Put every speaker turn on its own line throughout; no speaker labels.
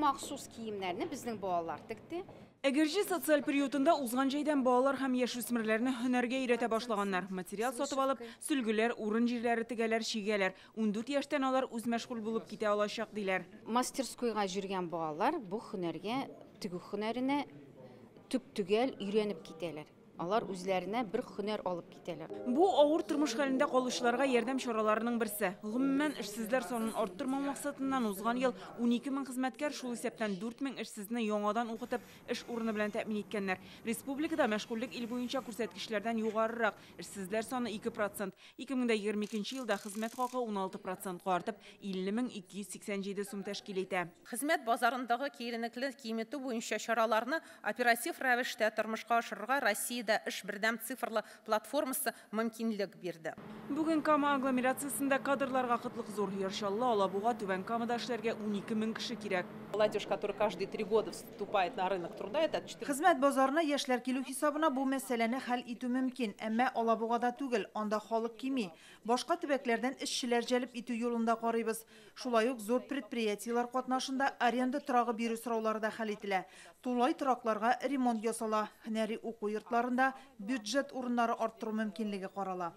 махсус киемнәрне безнең балалар текте.
Әгерҗе социаль приютында узган җәйдән балалар һәм яшүсмерләрне һөнәргә өйрәтә башлаганнар. Материал сатып алып, сөлгеләр, урын-җирләре тегәләр, чигәләр. 14 яшьтән алар үзмәшгуль булып китә алачак, диләр.
Мастерскойга йөргән балалар бу һөнәргә, тегү һөнәренә төп-төгәл өйрәнеп китәләр. Алар үзләренә бер һөнәр алып китәләр.
Бу авыр тормыш хәлендә калучыларга ярдәм чараларының берсе. Гомумән, эшсезләр санын арттырмау максатыннан узган ел 12 мең хезмәткәр, шул исәптән 4 мең эшсезне яңадан укытып, эш урыны белән тәэмин иткәннәр. Республикада мәшгульлек ил буенча күрсәткечләрдән югарырак. Эшсезләр саны 2%. 2022 елда хезмәт хакы 16 процентка артып, 50 мең 287 сум тәшкил итә.
Хезмәт базарындагы киеренкелекне киметү буенча чараларны оператив рәвештә тормышка ашырырга Россиядә эш бердәм цифрлы платформасы мөмкинлек бирде.
Бүген Кама агломерациясендә кадрларга кытлык зур. Яр Чаллы, Алабуга, Түбән Камада эшләргә 12 мең кеше кирәк.
Молодежь, которая каждые 3 года вступает на рынок труда, это 4
Хезмәт базарына яшьләр килү хисабына бу мәсьәләне хәл итү мөмкин, әмма Алабугада түгел, анда халык кими. Башка төбәкләрдән эшчеләр җәлеп итү юлын да карыйбыз. Шулай ук зур предприятиеләр катнашында аренда торагы бирү сораулары да хәл ителә. Тулай торакларга ремонт ясала. Һөнәри уку йортларында бюджет урыннары арттыру мөмкинлеге карала.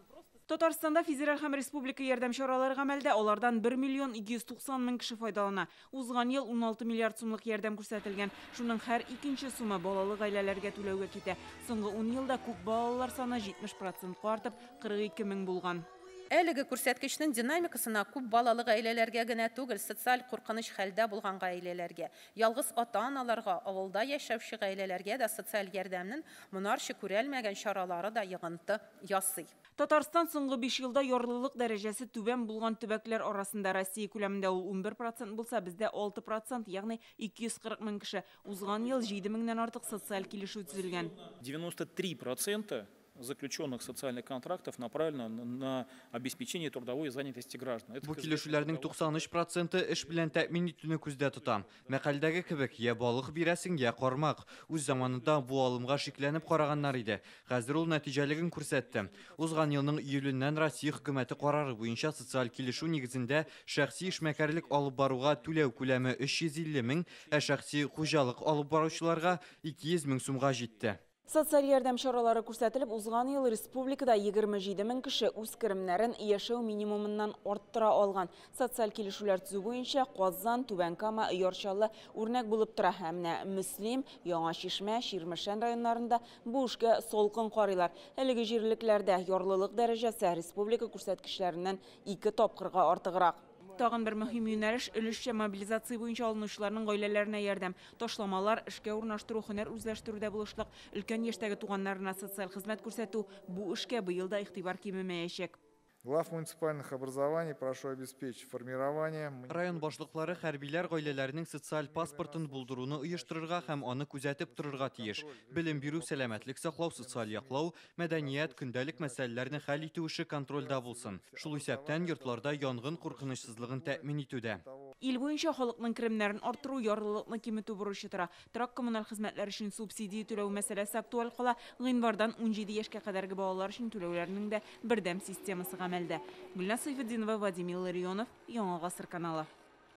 Татарстанда федераль һәм республика ярдәм чаралары гамәлдә, алардан 1 миллион 290 мең кеше файдалана. Узган ел 16 миллиард сумлык ярдәм күрсәтелгән. Шуның һәр икенче сумы балалы гаиләләргә түләүгә китә. Соңгы 10 елда күп балалылар саны 70 процентка артып, 42 мең булган.
Әлеге күрсәткечнең динамикасына күп балалы гаиләләргә генә түгел, социаль куркыныч хәлдә булган гаиләләргә, ялгыз ата-аналарга, авылда яшәүче гаиләләргә дә социаль ярдәмнең моңарчы күрелмәгән чаралары да йогынты ясый.
Татарстан соңгы 5 елда ярлылык дәрәҗәсе түбән булган төбәкләр арасында. Россия күләмендә ул 11% булса, бездә 6%, ягъни 240 мең кеше. Узган ел 7 меңнән артык социаль килешү төзелгән.
93% заключенных социальных контрактов направлено на обеспечение трудовой занятости граждан.
Бу килешүләрнең 93 проценты эш белән тәэмин итүне күздә тота. Мәкальдәге кебек, я балык бирәсең, я кармак. Үз заманында бу алымга шикләнеп караганнар иде. Хәзер ул нәтиҗәлеген күрсәтте. Узган елның июленнән Россия хөкүмәте карары буенча социаль килешү нигезендә шәхси эшмәкәрлек алып баруга түләү күләме 350 мең, ә шәхси хуҗалык алып баручыларга 200 мең сумга җитте.
Социаль ярдәм чаралары күрсәтелеп, узган ел республикада 27 мең кеше үз керемнәрен яшәү минимумыннан арттыра алган. Социаль килешүләр төзү буенча Казан, Түбән Кама, Яр Чаллы үрнәк булып тора. Ә менә Мөслим, Яңа Чишмә, Чирмешән районнарында бу эшкә салкын карыйлар. Әлеге җирлекләрдә ярлылык дәрәҗәсе республика күрсәткечләреннән 2 тапкырга артыграк. Тагын бер мөһим юнәлеш – өлешчә мобилизация буенча алынучыларның гаиләләренә ярдәм. Ташламалар, эшкә урнаштыру, һөнәр үзләштерүдә булышлык, өлкән яшьтәге туганнарына социаль хезмәт күрсәтү – бу эшкә быел да игътибар кимемәячәк.
Глав муниципальных образований прошу обеспечить формирование
Район башлыклары хәрбиләр гаиләләренең социаль паспортын булдыруны оештырырга һәм аны күзәтеп торырга тиеш. Белем бирү, сәламәтлек саклау, социаль яклау, мәдәният, көндәлек мәсьәләләрне хәл итү эше контрольдә булсын. Шул исәптән йортларда янгын куркынычсызлыгын тәэмин итүдә.
Ил буенча халыкның керемнәрен арттыру, ярлылыкны киметү бурычы тора. Торак коммуналь хезмәтләр өчен субсидия түләү мәсьәләсе актуаль кала. Гыйнвардан 17 яшькә кадәрге балалар өчен түләүләрнең дә бердәм системасы гамәлдә. Гөлназ Сайфетдинова, Владимир Ларионов, Яңа Гасыр каналы.